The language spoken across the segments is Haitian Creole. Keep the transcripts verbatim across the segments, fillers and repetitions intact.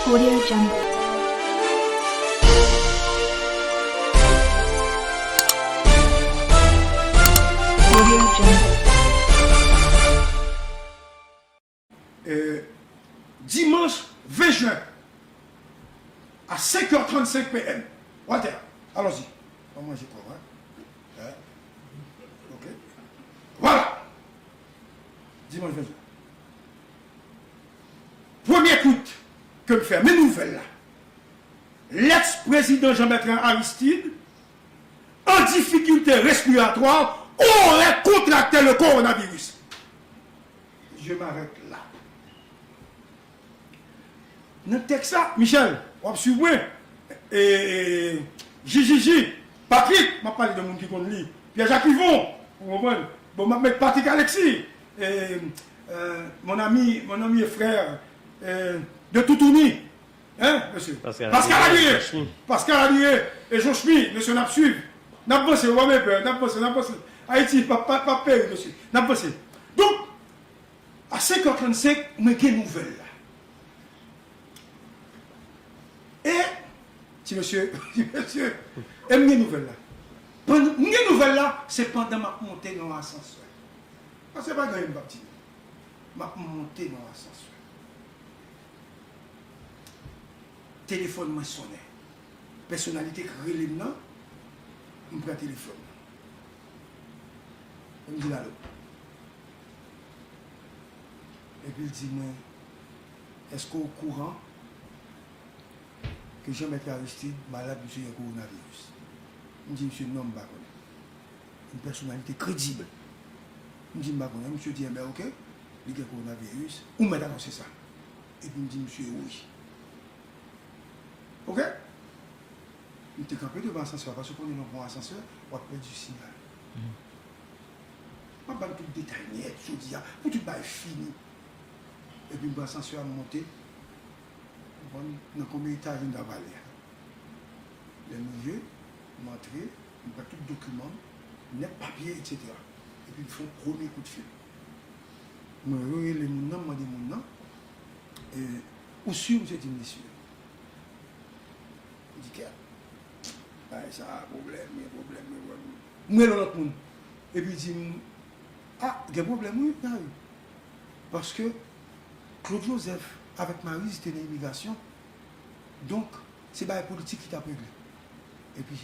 Audio Jungle. Audio Jungle. Euh, dimanche vingt juin, à cinq heures trente-cinq P M. Walter, allons-y. On va manger quoi, hein? Hein? Ok. Voilà. Dimanche vingt juin. Premye tweet ke m fè, men nouvèl la. L'ex-président Jean-Bertrand Aristide en difficulté respiratoire aurait contracté le coronavirus. Je m'arrête là. Nan tèks sa, Michel, w ap swiv mwen. E, e, J J J, Patrick, m ap pale de moun ki konn li. Pierre Jacques Yvon, ou konprann? Bon, m ap met Patrick Alexis, e, e, mon ami, mon ami et frère, e, de Toutouni. Hein, mesye? Pascal Adrien. Pascal Adrien e Jochmy, mesye, n ap swiv. N ap vanse, w pa gen pè, n ap vanse, n ap vanse. Ayiti p ap, p ap, p ap peri, mesye. N ap vanse. Donk, a senk è trannsenk, mwen gen nouvèl la. E, ti mesye, ti mesye, e m gen nouvèl la. Pandan m gen nouvèl la, se pandan m ap monte nan yon asansè. Paske pa gen anyen m p ap di nou. M ap monte nan yon asansè. Telefòn mwen sonnen. Pèsonalite k rele m nan, m pran telefòn nan. M di l alo. Epi l di mwen, èske w okouran ke Jean Bertrand Aristide malad, misye gen kowonaviris? M di misye non, m pa konnen. Yon pèsonalite kredib. M di m pa konnen. Misye di, enben, oke, li gen kowonaviris. Ou mèt anonse sa. Epi m di misye wi. Oke? M te kanpe devan asansè a, paske w konnen lè w pran asansè, w ap pèdi siyal. M ap ba n tout detay nèt, jodi a, pou tout bagay fini. Epi m pran asansè a, m monte. Ou konprann nan konbyen etaj m ta prale a. Lè m rive, m antre, m pran tout dokiman m, nèt, papye, etsetera. Epi m fè yon premye kout fil. Mwen rele moun nan, m mande moun nan, e, ou si misye di m li si? M di, kèt, bagay sa a, pwoblèm, gen pwoblèm, gen pwoblèm. M rele yon lòt moun. Epi li di m, a, gen pwoblèm wi, Gary. Paske Claude Joseph avèk Maryse te nan imigrasyon. Donk, se bagay politik ki t ap regle. Epi,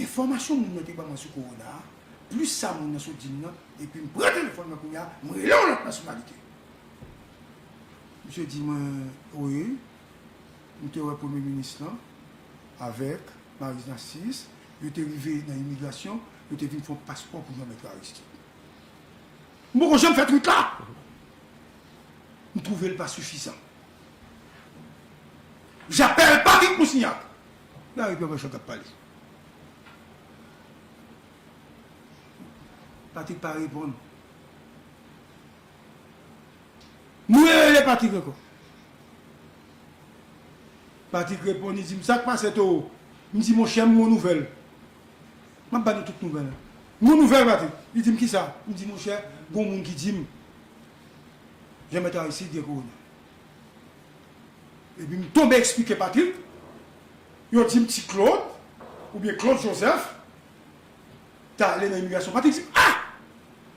enfòmasyon moun nan te ban mwen sou kowona a, plis sa moun nan sot di m nan, epi m pran telefòn mwen kounye a, m rele yon lòt pèsonalite. Misye di mwen, wi, m te wè premye minis lan avèk Maryse Narcisse, yo te rive nan imigrasyon, yo te vin fè yon paspò pou Jean Bertrand Aristide. M poko janm fè twit la. M twouve l pa sifizan. J'appelle Patrick Moussignac. Gary Pierre Marchand k ap pale. Patrick pa reponn. M rele Patrick ankò. Patrick reponn, li di m, sa k pase, Toro? M di, monchè, m gon nouvèl. M ap ba nou tout nouvèl. M gon nouvèl, Patrick. Li di m, kisa? M di, monchè, gon moun ki di m Jean Bertrand Aristide gen kowona. Epi m tonbe eksplike Patrick, yo di m Ti Claude, oubyen Claude Joseph, t ale nan imigrasyon. Patrick di m, a!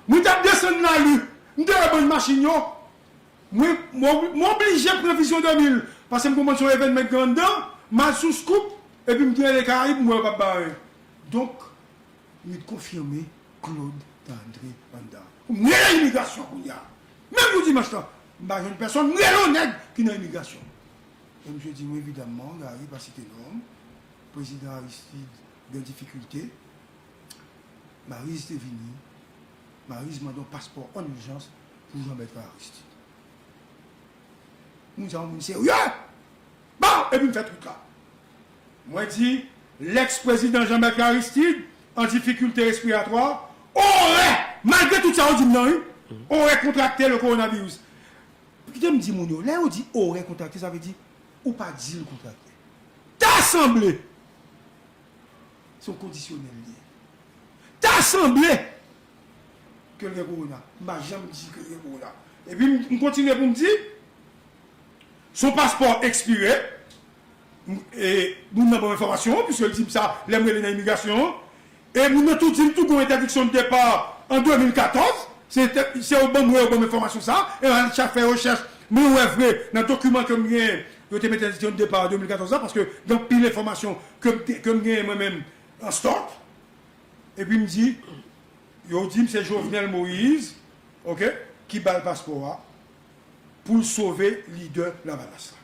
Mwen t ap desann lari, m te wè bann machin yo, mwen, mwen, mwen oblije pran Vision de mil, paske m konprann se yon evènman k gen anndan, m al sou Scoop, epi m te rele Karayib, m wè yo p ap bay anyen. Donk, m vin konfime Claude t antre anndan. M rele imigrasyon kounye a. Menm jou dimanch lan, m pa jwenn pèsonn, m rele yon nèg ki nan imigrasyon. E misye di m, evidamman, Gary, pa site non m, prezidan Aristide gen difikilte. Maryse te vini. Maryse mande yon paspò an ijans pou Jean Bertrand Aristide. Moun sa yon moun serye. Bon, epi m fè twit la. Mwen di, l'ex-président Jean Bertrand Aristide en difficulté respiratoire aurait, malgre tout sa yo di m nan, wi, aurait contracté le coronavirus. Kite m di moun yo, lè yo di aurait contracté, sa vle di ou pa di l kontrakte. Ta sanble! Se yon kondisyonèl li ye. Ta sanble ke l gen kowona. M pa janm di ke l gen kowona. Epi m, m kontinye pou m di, Son paspò ekspire. E moun nan ban m enfòmasyon an, piske l di m sa lè m rele nan imigrasyon an. E moun nan tou di m tou gen yon entèdiksyon de depa an de mil katòz. Se te, se yo ban m, yo ban m enfòmasyon sa. E m al cha-, fè rechèch. Mwen wè vre, nan dokiman ke m genyen, yo te mete entèdiksyon de depa an de mil katòz la, paske gen anpil enfòmasyon ke m te, ke m genyen mwen menm an stòk. Epi m di, yo di m se Jovenel Moïse, oke, ki ba l paspò a pou l sove lidè Lavalas la.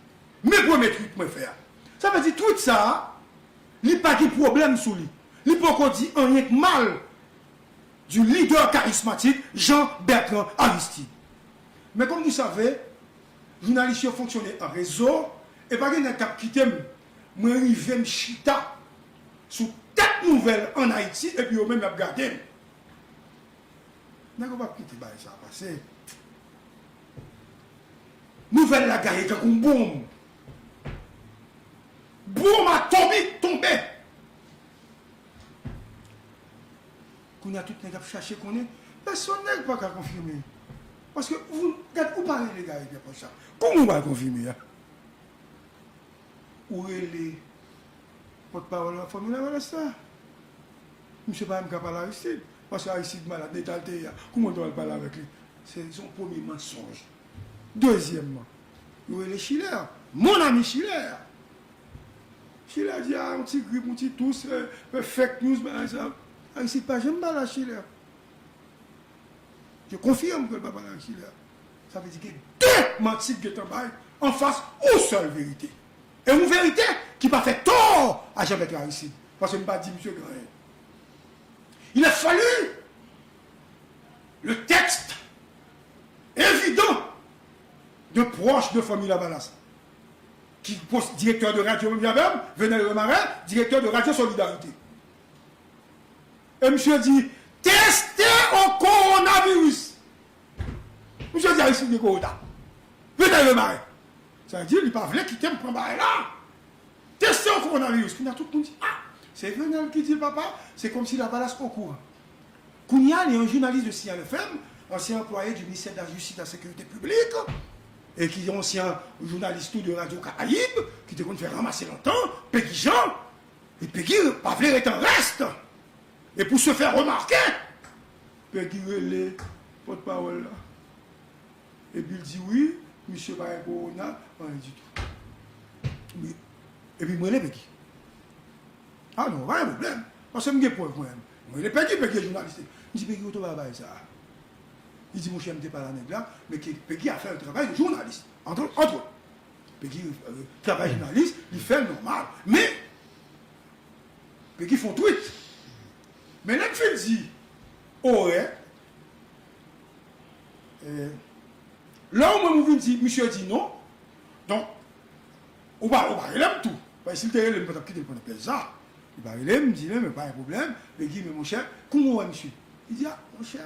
Men premye tweet mwen fè a. Sa vle di tweet sa a, li pa gen pwoblèm sou li. Li poko di anyen k mal du leader charismatique Jean Bertrand Aristide. Men kòm vous savez, jounalis yo fonksyone an rezo, e pa gen nèg k ap kite m. Mwen rive m chita sou tèt nouvèl ann Ayiti, epi yo menm y ap gade m. Nèg yo p ap kite bagay sa a pase. Nouvèl la gaye tankou yon bonm. Bonm atomik tonbe. Kounye a tout nèg ap chache konnen. Pèsonn nèg pa ka konfime. Paske ou, gad, ou pa rele Gary Pierre Paul sa. Kouman ou pral konfime a? Ou rele pòtpawòl Fanmi Lavalas la. Misye pa menm ka pale Aristide. Paske Aristide malad, eta l te ye a. Kouman w ta pral pale avèk li? Se, se yon premye mansonj. Dezyèmman, yo rele Schiller. Mon ami Schiller. Schiller di, a, yon ti grip, yon ti tous, e, e, fake news, bagay sa. Aristide pa janm pale a Schiller. Je confirme ke l pa pale ak Schiller. Sa vle di gen de manti k gentan bay anfas yon sèl verite. E yon verite ki pa fè tò a Jean Bertrand Aristide. Paske m pa di misye gen anyen. Il a fallu le texte évident de proches de Fanmi Lavalas, ki pos-, direktè de radyo menm jan avè m, Venel Remarin, direktè de radyo Solidarité. E misye di, teste o kowonaviris. Misye di Aristide gen kowona. Venel Remarin. Sa vle di, li pa vle kite m pran bagay la. Teste o kowonaviris. Kounye a tout moun di, a, se Venel ki di l, papa. Se kòmsi Lavalas okouran. Kounye a, li yon jounalis de Signal F M, ansyen anplwaye du ministère de la Justice et de la Sécurité publique, e ki yon ansyen jounalis tou de Radio Caraïbe, ki te konn fè ranmase lontan, Peggy Jean. E Peggy pa vle ret an rès. E pou se fè remake, Peggy rele pòtpawòl la. Epi l di, wi, misye pa gen kowona, anyen ditou. Wi. Epi m rele Peggy. A non, pa gen pwoblèm. Paske m gen prèv mwen menm. M rele Peggy, Peggy se jounalis. M di, Peggy, kote w bay bagay sa a? Li di, monchè, m te pale a nèg la, men ke Peggy a fè yon travay de jounalis. Antre, antre. Peggy, e, travay jounalis, li fè l nòmal. Men, Peggy fè yon tweet. Men lè m fin di orè, e, lè w menm ou vin di, misye di non. Donk, ou pa, ou pa rele m tou. Paske si l te rele m, m pa t ap kite l pran nan pyèj sa. Li pa rele m, m di, men pa gen pwoblèm. Peggy, men monchè, kouman w wè misye? Li di, a, monchè,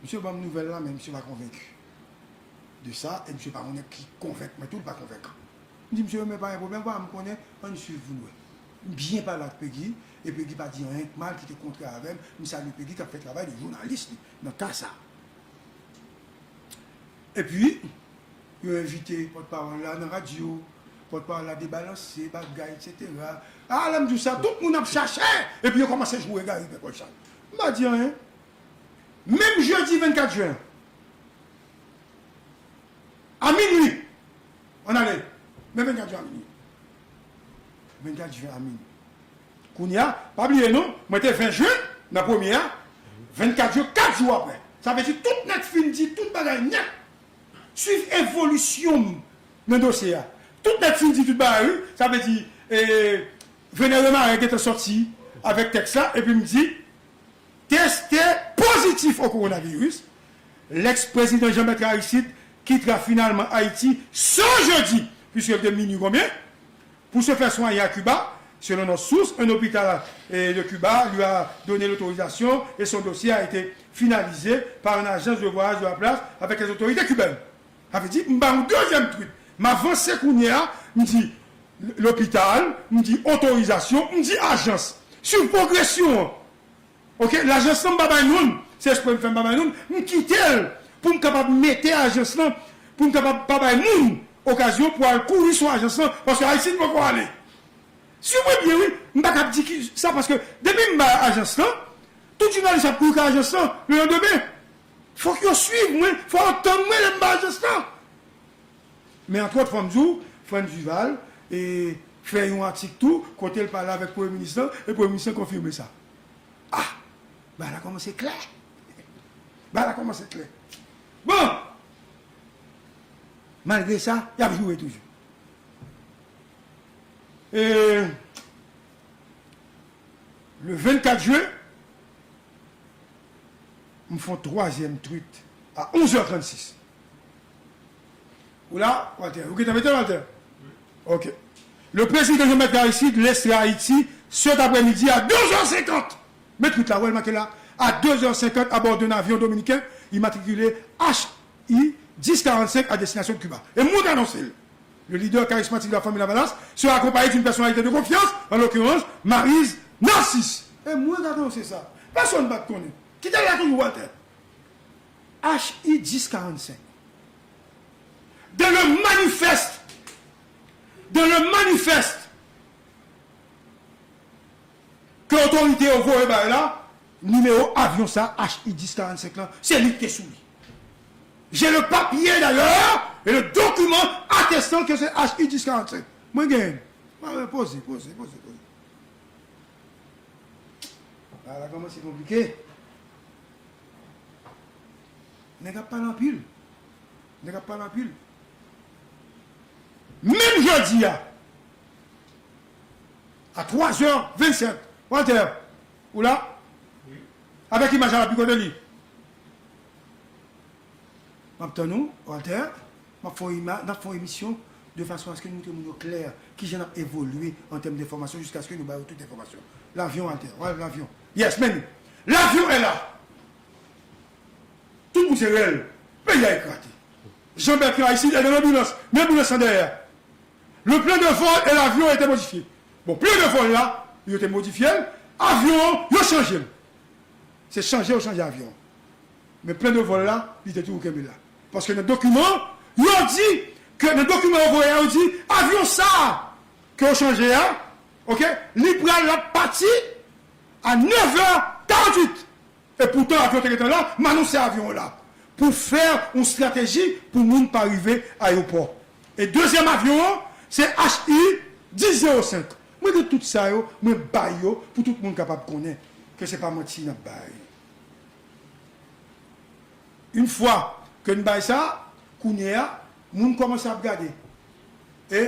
misye ban m nouvèl la, men misye pa konvenki de sa, e misye pa yon nèg ki konvenk mwen tou, li pa konvenkan. M di, misye, men pa gen pwoblèm, pa m konnen, ann swiv pou n wè. M byen pale ak Peggy, e Peggy pa di anyen k mal ki te kontrè avè m. M salye Peggy k ap fè travay de jounalis li nan ka sa. Epi, yo envite pòtpawòl la nan radyo, pòtpawòl la debalanse, bagay, etsetera. A, lè m di w sa, tout moun ap chache, epi yo kòmanse joure Gary Pepol sa. M pa di anyen. Menm jedi vennkat jen, a minwi, ann ale, men vennkat jen a minwi. Vennkat jen a minwi. Kounye a, pa bliye non, mwen te ven jen nan premye a, vennkat jen, kat jou apre. Sa vle di tout nèt fin di tout bagay nèt. Swiv evolisyon m nan dosye a. Tout nèt fin di tout bagay, wi. Sa vle di, e, Venel Remarin gentan sòti avèk tèks la, epi m di, teste pozitif au coronavirus, l'ex-président Jean Bertrand Aristide quittera finalement Haïti ce jeudi, puisque de minuit combien? Pour se faire soigner à Cuba. Selon nos sources, un hôpital, eh, de Cuba lui a donné l'autorisation et son dossier a été finalisé par une agence de voyage de la place avec les autorités cubaines. Sa vle di, m ba yon dezyèm tweet. M avanse kounye a, m di lopital, m di otorizasyon, m di ajans. Swiv pwogresyon an. Oke, lajans lan m pa bay moun, se espre m fè m pa bay moun, m kite l pou m kapab mete ajans lan, pou m kapab pa bay moun okazyon pou al kouri sou ajans lan, paske Ayiti n poko ale. Swiv mwen byen, wi, m pa kab di ki sa, paske depi m bay ajans lan, tout jounalis ap kouri kay ajans lan le landemen. Fòk yo swiv mwen, fòk yo tann mwen lè m bay ajans lan. Men, antwòt, fò m di w, Frantz Duval, e, fè yon atik tou, kote l pale avèk Premye Minis lan, e Premye Minis lan konfime sa. Ah! Bagay la kòmanse klè. Bagay la kòmanse klè. Bon! Malgre sa, y ap joure toujou. E, le vennkat jen, m fè yon twazyèm tweet a onz è trannsis. Ou la, Walter? Ou gentan mete, Walter? Ok. Le président Jean-Bertrand Aristide laissera Haïti cet après-midi à deux heures cinquante. Men tweet la, ou wè l make la, à deux heures cinquante à bord d'un avion dominicain immatriculé H I dix quarante-cinq à destination de Cuba. E mwen k anonse l. Le leader charismatique de la famille Lavalas sera accompagné d'une personnalité de confiance, en l'occurrence Maryse Narcisse. E mwen k anonse sa. Pèsonn pa t konnen. Kite l la toujou, Walter. H I dix quarante-cinq. Dans le manifeste, dans le manifeste ke otorite yo voye bay la, nimewo avyon sa, H I dix quarante-cinq lan, se li ki te sou li. J'ai le papier d'ailleurs et le document attestant que c'est H I dix quarante-cinq. Mwen genyen. Poze, poze, poze, poze. Bagay la kòmanse konplike. Nèg ap pale anpil. Nèg ap pale anpil. Menm jodi a, a twa zè vennsèt, Walter, ou la? Wi. Avèk imaj la, pi kote li? M ap tann ou, Walter. M ap fè yon ima-, n ap fè yon emisyon de fason aske nou montre moun yo klè kijan n ap evolye an tèm de enfòmasyon jiskaske nou ba yo tout enfòmasyon. L'avion, Walter. Wè, l'avion. Yes, men li. L'avion est là. Tout moun se rèl. Peyi a eklate. Jean-Bertrand Aristide est dans l'ambulance. Men anbilans lan dèyè. Le plan de vol et l'avion a été modifié. Bon, plan de vol la, yo te modifye l. Avyon an, yo chanje l. Se chanje yo chanje avyon an. Men plan de vol la, li te toujou kenbe la. Paske nan dokiman, yo di ke nan dokiman yo voye a, yo di, avyon sa a ke yo chanje a, ok, li pral ap pati a nèf è karanntuit. E poutan, avyon te gentan la, m anonse avyon an la. Pou fè yon estrateji pou moun pa rive ayewopò. E dezyèm avyon an, se H I dis zewo senk. Mwen gen tout sa yo, mwen bay yo pou tout moun kapab konnen ke se pa manti n ap bay. Yon fwa ke n bay sa, kounye a, moun kòmanse ap gade. E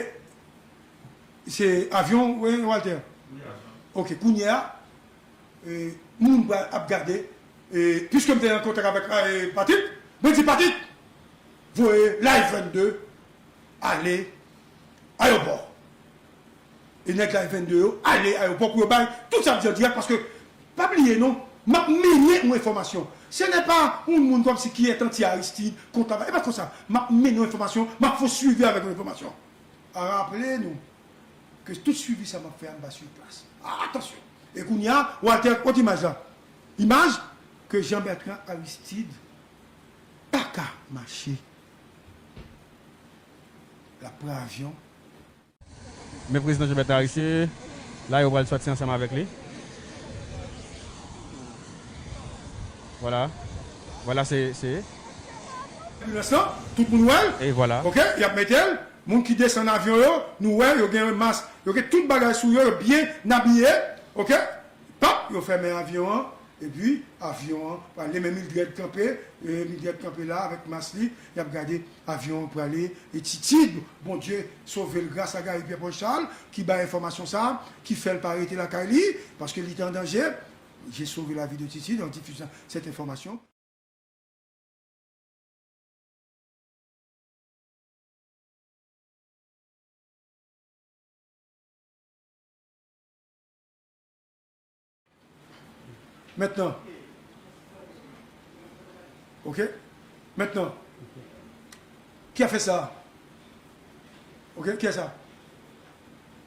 se avyon, wi, Walter? Wi, avyon. Ok, kounye a, e, moun pral ap gade, e, piske m te an kontak avèk, e, Patrick, mwen di, Patrick, voye Live vennde ale ayewopò. E nèg Live vennde yo ale ayewopò pou yo bay tout sa m di an dirèk, paske pa bliye non, m ap mennen yon enfòmasyon. Ce n'est pas yon moun kòmsi ki est anti Aristide, kont Lavalas. E pa konsa, m ap mennen yon enfòmasyon, m ap fè yon swivi avèk yon enfòmasyon. Raple nou ke tout swivi sa m ap fè a, m pa sou plas. Atansyon! E kounye a, Walter, kot imaj la? Imaj ke Jean-Bertrand Aristide pa ka mache. L ap pran avyon. Men prezidan Jean-Bertrand Aristide, la yo pral sòti ansanm avèk li. Vwala. Vwala, se, se. Anbilans lan, tout moun wè l. E vwala. Ok, y ap mete l. Moun ki desann avyon yo, nou wè, yo gen mas, yo gen tout bagay sou yo, yo byen abiye. Ok? Pap, yo fèmen avyon an, epi avyon an prale, men Mildred kanpe, e, Mildred kanpe la avèk mas li, y ap gade avyon an prale, e Titid, Bondye sove l gras a Gary Pierre Paul Charles, ki bay enfòmasyon sa a, ki fè l pa rete lakay li, paske li te an danje. J'ai sauvé la vie de Titid en diffusant cette information. Mentnan. Ok? Mentnan. Ki a fè sa? Ok, kiyès sa?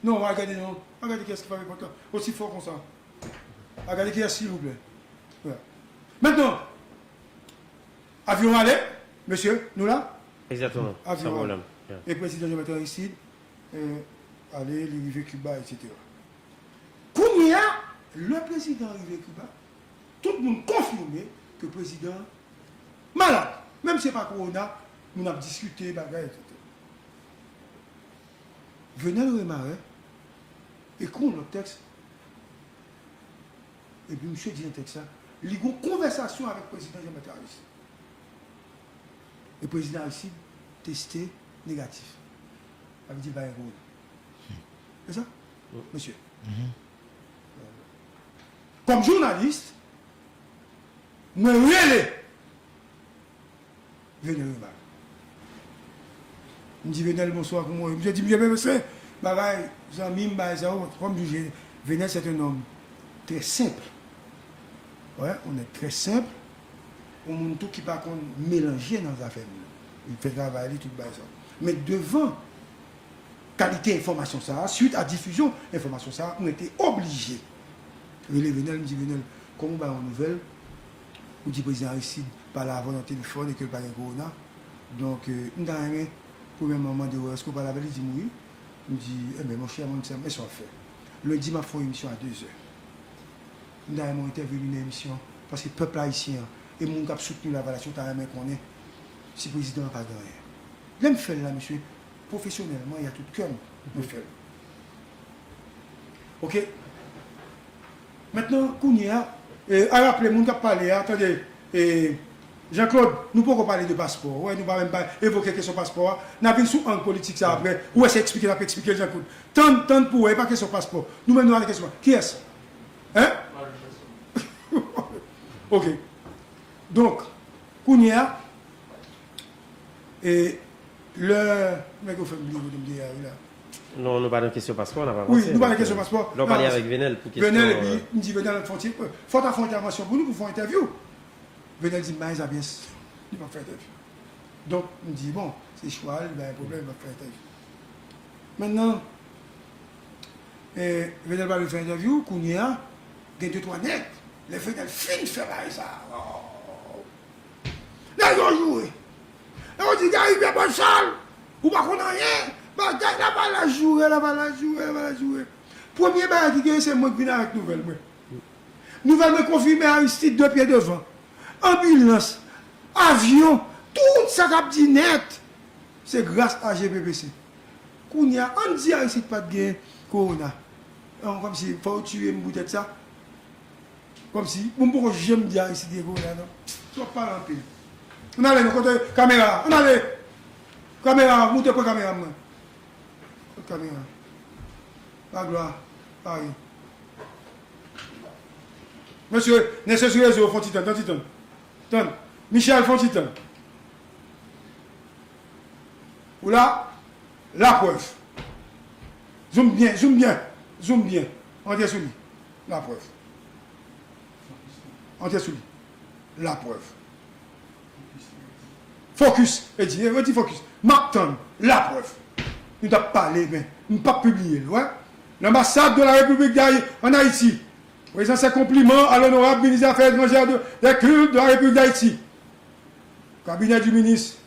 Non, al gade non. Al gade kiyès ki frape pòt la. Osi fò konsa. Al gade kiyès, silvouplè. Mentnan, avyon ale, mesye, nou la? Egzakteman, san pwoblèm. E prezidan Jean Bertrand Aristide, eh, ale, li rive Kiba, etsetera. Kounye a, lè prezidan an rive Kiba, tout moun konfime ke prezidan an malad. Menm si se pa kowona, moun ap diskite, bagay, etsetera. Venel Remarais ekri yon lòt tèks, epi misye di nan tèks la, li gen yon konvèsasyon avèk prezidan Jean Bertrand Aristide. E prezidan Aristide teste negatif. Sa vle di li pa gen kowona. Se sa? Mesye. Kòm jounalis, mwen rele Venel Remarais. M di Venel, bonswa, kòman w ye? Misye di, misye, mesye, bagay, zanmi m, bagay sa yo, kòm toujou, Venel, c'est un homme très simple. Ouais, on est très simple. Yon moun tou ki pa konn melanje nan zafè moun. Li fè travay li, tout bagay sa. Men devan kalite enfòmasyon sa a, swit a difizyon enfòmasyon sa a, mwen te oblije rele Venel, m di, Venel, kòman w bay yon nouvèl? Ou di prezidan Aristide pale avè w nan telefòn e ke l pa gen kowona. Donk, eh, m ta renmen, premyèman, mande w, èske w pale avè l? Li di m wi. M di, enben, monchè, mwen, sa, men sa w ap fè. Lendi, m ap fè yon emisyon a de zè. M ta renmen w entèvyeni nan emisyon an, paske pèp ayisyen an e moun k ap soutni Lavalas yo ta renmen konnen si prezidan an pa gen anyen. Lè m fè l la, mesye, pwofesyonèlman e a tout kè m, mwen fè l. Oke? Mentnan, kounye a, eh, a raple moun k ap pale a, tande, eh, Jean Claude, nou poko pale de paspò. Ou wè, nou pa menm pa evoke kesyon paspò a. N a vin sou ang politik sa apre. Ou wè, se eksplike n ap eksplike l, Jean Claude. Tann, tann pou wè, e pa kesyon paspò. Nou menm nou ale kesyon. Kiyès? Hein? Oke. Donk, kounye a, e lè nèg yo fè m bliye kote m te ye a, wi la. Non, nou pa nan kesyon paspò, n ap avanse. Wi, nou pa nan kesyon paspò. Lè w pale avèk Venel pou kesyon. Venel, epi m di Venel, fò w ti, fò w ta fè yon entèvansyon pou nou, pou fè yon entèvyou. Venel di m, bagay sa byen, li p ap fè entèvyou. Donk, m di, bon, se chwa l, li pa gen pwoblèm, li p ap fè entèvyou. Mentnan, eh, Venel pa vle fè entèvyou, kounye a, gen de twa nèg, lè Venel fin fè bagay sa, oh, nèg yo joure. Lè yo di, Gary Pierre Paul Charles, ou pa konn anyen, bagay, Lavalas joure, Lavalas joure, Lavalas joure. Premye bagay ki genyen, se mwen k vin avèk nouvèl mwen. Nouvèl mwen konfime Aristide de pye devan. Anbilans, avyon, tout sa k ap di nèt, se gras a G P P C. Kounye a, ann di Aristide pa t gen kowona. An, kòmsi, fò yo tiye m poutèt sa. Kòmsi, bon, m poko janm di Aristide gen kowona, non. Twòp pale anpil. Ann ale, non, kote kamera a? Ann ale! Kamera a, moute pran kamera mwen. Kot kamera? Laglwa, Paris. Mesye, nèg sou rezo, fon ti tann, tann ti tann. Tann. Michel, fon ti tann. Ou la? Laprèv. Zoom byen, zoom byen, zoom byen. Antre sou li. Laprèv. Antre sou li. Laprèv. Fokis. E di, e di fokis. M ap tann. Laprèv. Nou t ap pale, men m p ap pibliye l, wè. L'ambassade de la République d'Haï-, en Haïti présente ses compliments à l'honorable ministre des Affaires étrangères, de, des cultes de la République d'Haïti. Cabinet du ministre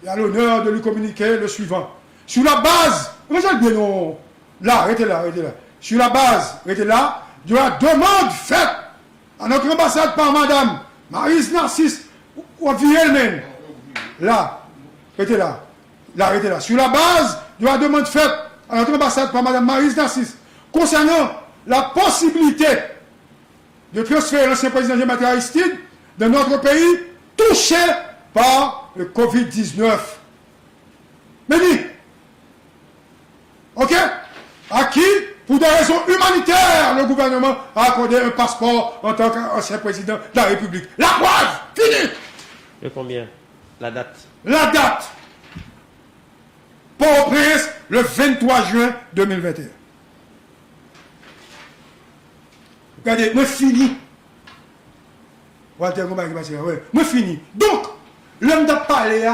est à l'honneur de lui communiquer le suivant. Sur la base, mwen jwenn byen non. La, rete la, rete la. Sur la base, rete la, de la demande faite à notre ambassade par Madame Maryse Narcisse, ou, ou ap vire l menm. La, rete la. La, rete la. Sur la base de la demande faite à notre ambassade par Madame Maryse Narcisse concernant la possibilité de transférer l'ancien président Jean Bertrand Aristide dans notre pays touché par le covid dix-neuf. Meni, OK? À qui, pour des raisons humanitaires, le gouvernement a accordé un passeport en tant qu'ancien président de la République. La preuve, fini! Le combien? La date? La date. Pòtoprens, le venntwa jen de mil venteyen. Gade, mwen fini. Walter, gon bagay ki pase la, wè. Mwen fini. Donk, lè m t ap pale a,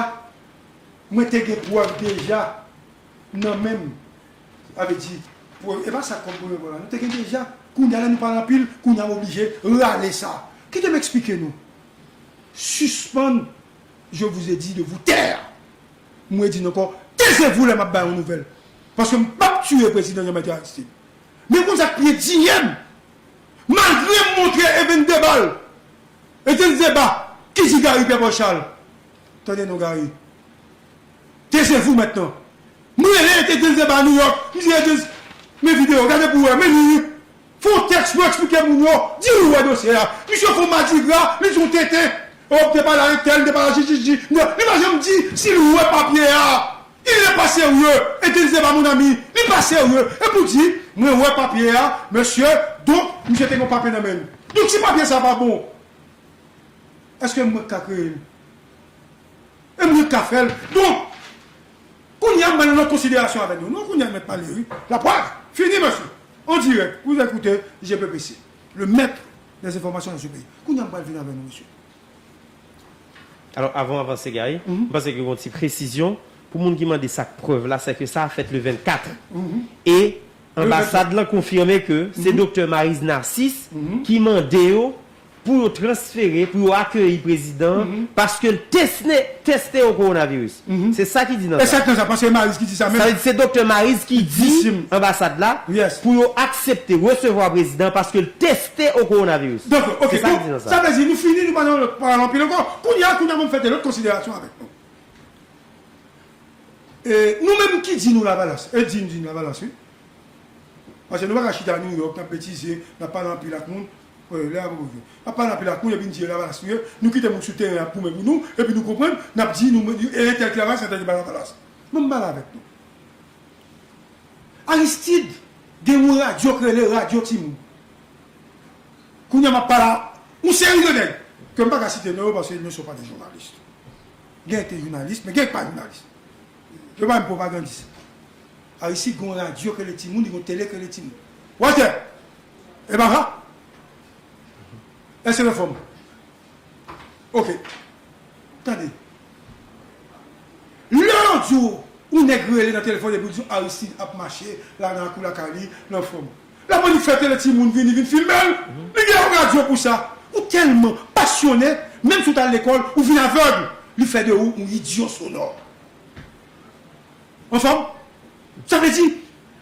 mwen te gen prèv deja nan men m. Sa vle di, prèv, e pa sa kòm premye prèv la. Nou te gen deja. Kounye a la, nou pale anpil, kounye a m oblije rale sa. Kite m eksplike nou. Sispann, je vous ai dit de vous taire. Mwen di n ankò, Tezevou lè m ap ba yon nouvèl. Paske m p ap tiye prezidan Jean Bertrand Aristide. Men konn sa k pi endiye m. Malgre m montre Evens Deba l, Evens Deba ki di Gary Pierre Paul Charles. Tande non, Gary. Tezevou mentnan. M rele Evens Deba New York. M di Evens, men videyo, gade pou w wè, men li. Fè yon tèks pou eksplike moun yo. Di ou wè dosye a. Misye fè yon madigra, li di yon tenten. Oh, m te pale a entèl, m te pale a jijiji. Non, li pa janm di si li wè papye a. Il n'est pas sérieux. Evens Deba, mon ami, li pa serye. E pou di, mwen wè papye a, mesye, donk, misye te gen papye nan men l. Donk, si papye sa pa bon, èske mwen ka kreye l? E mwen ka fè l. Donk, kounye a, m pral nan lòt konsiderasyon avèk nou. Non, kounye a, mèt pale, wi. Laprèv, fini, mesye. An dirèk, vous écoutez G P P C, le maître des informations dans ce pays. Kounye a, m pral vin avèk nou, mesye. Alò, avan w avanse, Gary, m panse ke gen yon ti presizyon pou moun ki mande sa k prèv la, se ke sa a fèt le vennkat. E anbasad lan konfime ke se Doktè Maryse Narcisse ki mande yo pou yo transfere, pou yo akeyi prezidan an, paske l teste, teste o kowonaviris. Se sa ki di nan sa. Egzakteman sa, paske se Maryse ki di sa menm. Sa vle di se Doktè Maryse ki di anbasad la pou yo aksepte resevwa prezidan paske l teste o kowonaviris. Donk, oke, sa vle di nou fini, nou pa nan lòt pale anpil ankò. Kounye a, kounye a, mwen fè de lòt konsiderasyon avèk nou. E nou menm ki di nou Lavalas, e di n di n Lavalas, wi. Paske nou pa ka chita New York, n ap betize, n ap pale anpil ak moun. Lè a poko rive. N ap pale anpil ak moun, epi n di yo Lavalas nou ye, nou kite moun sou teren ap goumen pou nou, epi nou konprann, n ap di nou, e entèl ki Lavalas, entèl ki pa Lavalas. Mwen m pale avèk nou. Aristide gen yon radyo k rele Radyo Timoun. Kounye a m ap pale a yon seri de nèg ke m pa ka site non yo paske ils ne sont pas des journalistes. Gen ki te jounalis, men gen ki pa jounalis. Yo pa menm pwopagandis. Aristide gen yon radyo k rele Timoun, li gen yon tele k rele Timoun. Walter! E pa sa? Èske n anfòm? Oke. Tande. Lè yo di w, yon nèg rele nan telefòn epi l di w Aristide ap mache la nan lakou lakay li, l anfòm. L ap annik fè tele Timoun vini, vin filme l. Li gen yon radyo pou sa. Ou tèlman pasyone, menm si w t al lekòl, ou vin avèg. Li fè de ou yon idyo sonò. Anfòm? Sa vle di,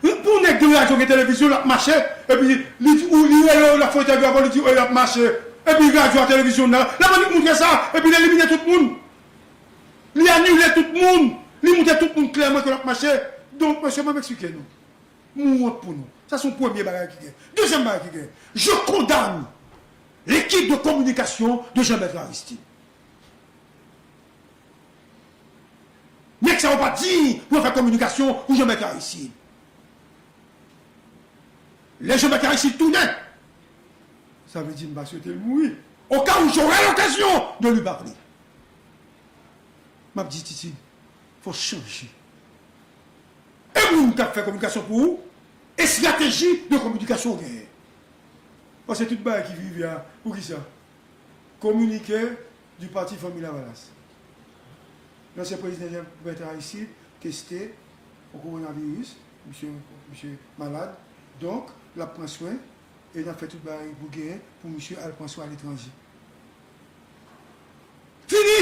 pou yon nèg gen radyo, gen televizyon, l ap mache, epi li di, ou li rele w, l ap fè entèvyou avè w, li di, wi, l ap mache. Epi radyo a, televizyon nan, l ap annik montre sa, epi l elimine tout moun. Li anile tout moun. Li montre tout moun klèman ke l ap mache. Donk, mesye, ban m eksplike nou. M wont pou nou. Sa se yon premye bagay ki gen. Dezyèm bagay ki gen. Je condamne l'équipe de communication de Jean-Bertrand Aristide. Nèg sa yo pa diy pou yo fè kominikasyon pou Jean-Bertrand Aristide. Lè Jean-Bertrand Aristide tounen, sa vle di m pa swete l mouri. Au cas où j'aurai l'occasion de lui parler. M ap di Titid, fò w chanje. E moun k ap fè kominikasyon pou ou, estrateji de kominikasyon w genyen. Paske tout bagay ki rive a, poukisa? Kominike du parti Fanmi Lavalas. Lansyen prezidan Jean Bertrand Aristide teste pou kowonaviris, misye, misye malad, donk l ap pran swen e n ap fè tout bagay pou genyen pou misye al pran swen aletranje. Fini!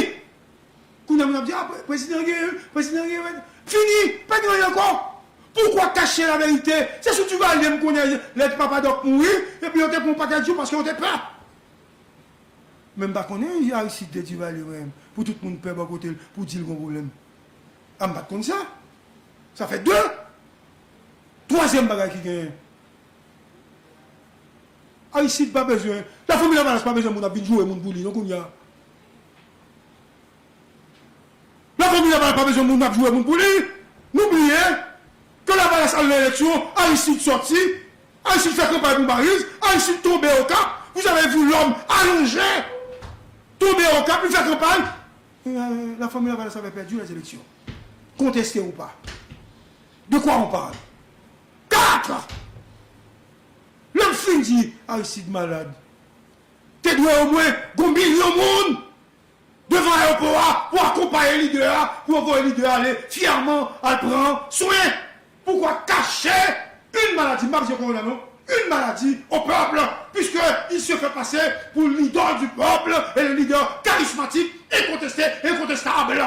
Kounye a moun ap di, a, prezidan genyen, prezidan genyen. Fini! Pa gen anyen ankò! Poukwa kache laverite? Se sou Duvalier m konnen lè Papa Dòk mouri, epi yo te pran yon pakèt jou paske yo te pè. Men m pa konnen Aristide te Duvalier menm, pou tout moun pè bò kote l, pou di l gon pwoblèm. A m pa t konn sa. Sa fè de. Twazyèm bagay ki genyen. Aristide pa bezwen, Lafanmi Lavalas pa bezwen moun ap vin joure moun pou li non kounye a. Lafanmi Lavalas pa bezwen moun ap joure moun pou li. Nou bliye ke Lavalas al nan eleksyon, Aristide sòti, Aristide fè kanpay pou Maryse, Aristide tonbe Okap, vous avez vu l'homme allongé, tonbe Okap, li fè kanpay. Lafanmi Lavalas avait perdu les élections. Contesté ou pas. De quoi on parle? Quatre! Lè m fin di Aristide malad, te dwe omwen gon milyon moun devan ayewopò a pou akonpaye lidè a, pou yo voye lidè a ale fyèman al pran swen. Poukwa kache une maladie, m pa bezwen kowona non, une maladie au peuple, puisque il se fait passer pour l'idole du peuple et le leader charismatique, incontesté, incontestable.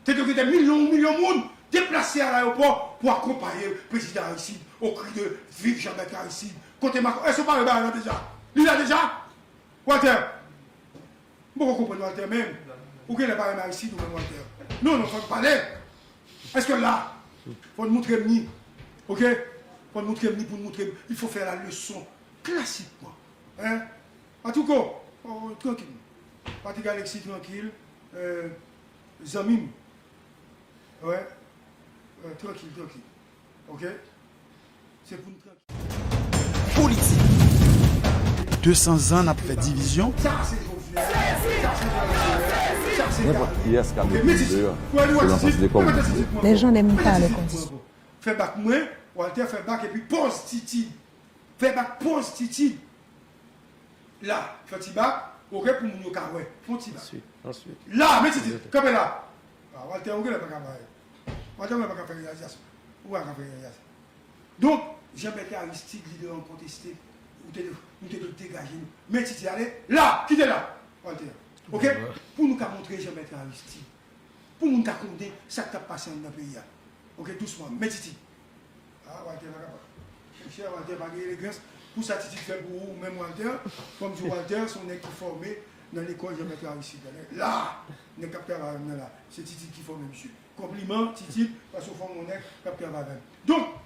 Te dwe gen milyon, milyon moun Deplase al ayewopò pou akonpaye prezidan Aristide o kri de Viv Jean Bertrand Aristide. Kote Macron? Èske w pa wè bagay la deja? Li la deja? Walter, m poko konprann Walter menm. Ou genlè pa renmen Aristide ou menm Walter. Non, non, fò n pale. Èske l la? Fò n moutre m ni. Oke? Fò n moutre m ni pou n moutre m. Il faut faire la leçon classiquement. Hein? Atouko, oh, trankil. Patrick Alexis, trankil. Euh, zanmi m. Wè. Euh, trankil, trankil. Oke? Se pou n trankil. Politik. De san zan n ap fè divizyon. Sa se Jovenel. Sa se Jovenel. Sa se Nenpòt kiyès ka mete m deyò. Selon fason de kòm ou di. Les gens n'aiment pas le condition. Fè bak mwen, Walter fè bak epi poz Titid. Fè bak poz Titid. La, fè ti bak, oke, pou moun yo ka wè. Fè yon ti bak. Answit, answit. La, men Titid, kanpe la. Ah, Walter, ou genlè pa ka bay. Walter, ou genlè pa ka fè reyalizasyon. Ou pa ka fè reyalizasyon. Donk, Jean Bertrand Aristide, lidè enkonteste, ou te, nou te dwe degaje nou. Men Titid ale, la, kite la, Walter. Oke? Pou nou ka montre Jean Bertrand Aristide. Pou moun ka konnen sa k t ap pase anndan peyi a. Oke, dousman, men Titid. Ah, Walter pa kapab. Monchè, Walter pa gen elegans. Pou sa Titid fè pou ou menm, Walter, fò m di w, Walter se yon nèg ki fòme nan lekòl Jean Bertrand Aristide la. La, nèg k ap travay avè m nan la, se Titid ki fòme misye. Konpliman, Titid, paske w fòme yon nèg k ap travay avè m. Donk,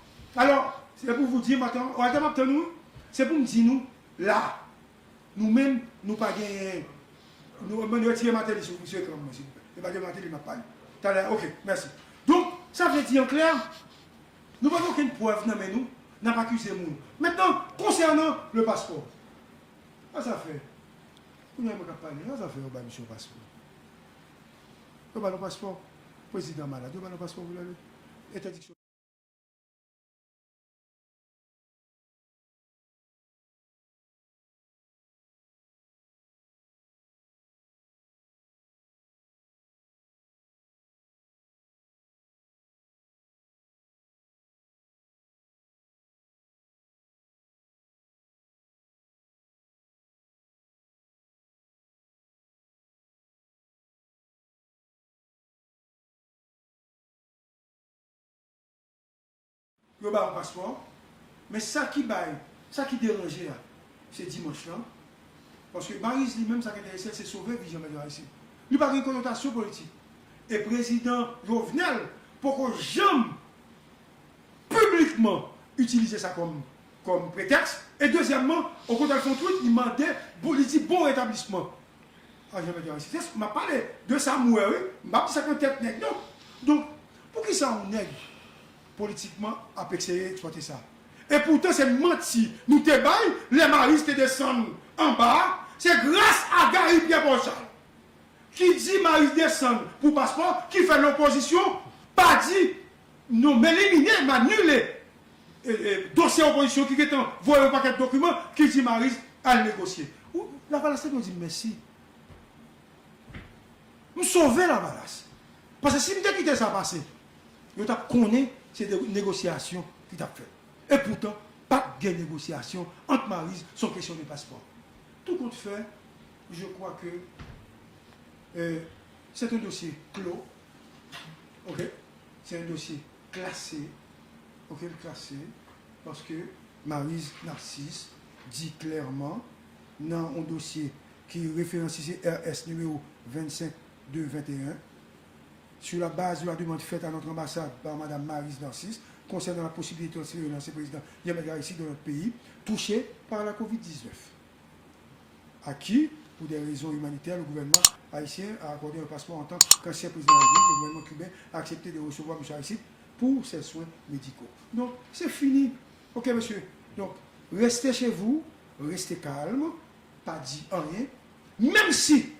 alò, se pou vous dire, maten, Walter, m ap tann ou, se pou m di nou, la, nou menm, nou pa genyen, nou, nou retire Martelly sou, sou ekran mwen, silvouplè. E pa de Martelly m ap pale. Talè, oke, mèsi. Donk, sa vle di an klè, nou pa gen okenn prèv nan men nou, n ap akize moun. Mentnan, konsènan le paspò, sa sa fè? Kounye a mwen k ap pale, sa sa fè yo bay misye yon paspò? Yo ba l yon paspò, prezidan malad, yo ba l yon paspò pou l ale. Entèdiksyon. Yo ba yon paspò. Men sa ki bay, sa ki deranje a, se dimanch lan. Paske Mariz li menm, sa k enterese l, se sove vi Jean Bertrand Aristide. Li pa gen konotasyon politik. E prezidan Jovenel poko janm piblikman itilize sa kòm, kòm pretèks. E dezyèmman, okontrè, l fè yon tweet, li mande, bon, li di bon retablisman a Jean Bertrand Aristide. M ap pale de sa m wè, wi. M p ap di sa k nan tèt nèg, non. Donk, poukisa yon nèg politikman ap eseye eksplwate sa? E poutan, se manti nou te bay lè Mariz te desann anba a. Se gras a Gary Pierre Paul Charles ki di Mariz desann pou paspò, ki fè lopozisyon pa di non, m elimine, m anile, e, e, dosye opozisyon ki gentan voye yon pakèt dokiman ki di Mariz al negosye. Ou, Lavalas te dwe di m mèsi. M sove Lavalas. Paske si m te kite sa pase, yo t ap konnen se de negosyasyon ki t ap fèt. E poutan, pa t gen negosyasyon ant Mariz sou kesyon de paspò. Tout compte fait, je crois que, euh, c'est un dossier clos. Ok? C'est un dossier classé. Ok, l klase. Paske Mariz Narcisse di klèman nan yon dosye ki referans li se R S nimewo vennsenk de venteyen, sur la base de la demande faite à notre ambassade par Madame Mariz Narcisse concernant la possibilité de transférer l'ancien président Jean Bertrand Aristide dans notre pays touché par la covid dix-neuf, à qui, pour des raisons humanitaires, le gouvernement haïtien a accordé un passeport en tant qu'ancien président de la République, le gouvernement cubain a accepté de recevoir Monsieur Aristide pour ses soins médicaux. Donk, se fini. Ok, mesye. Donk, restez chez vous, restez calme, pa di anyen. Menm si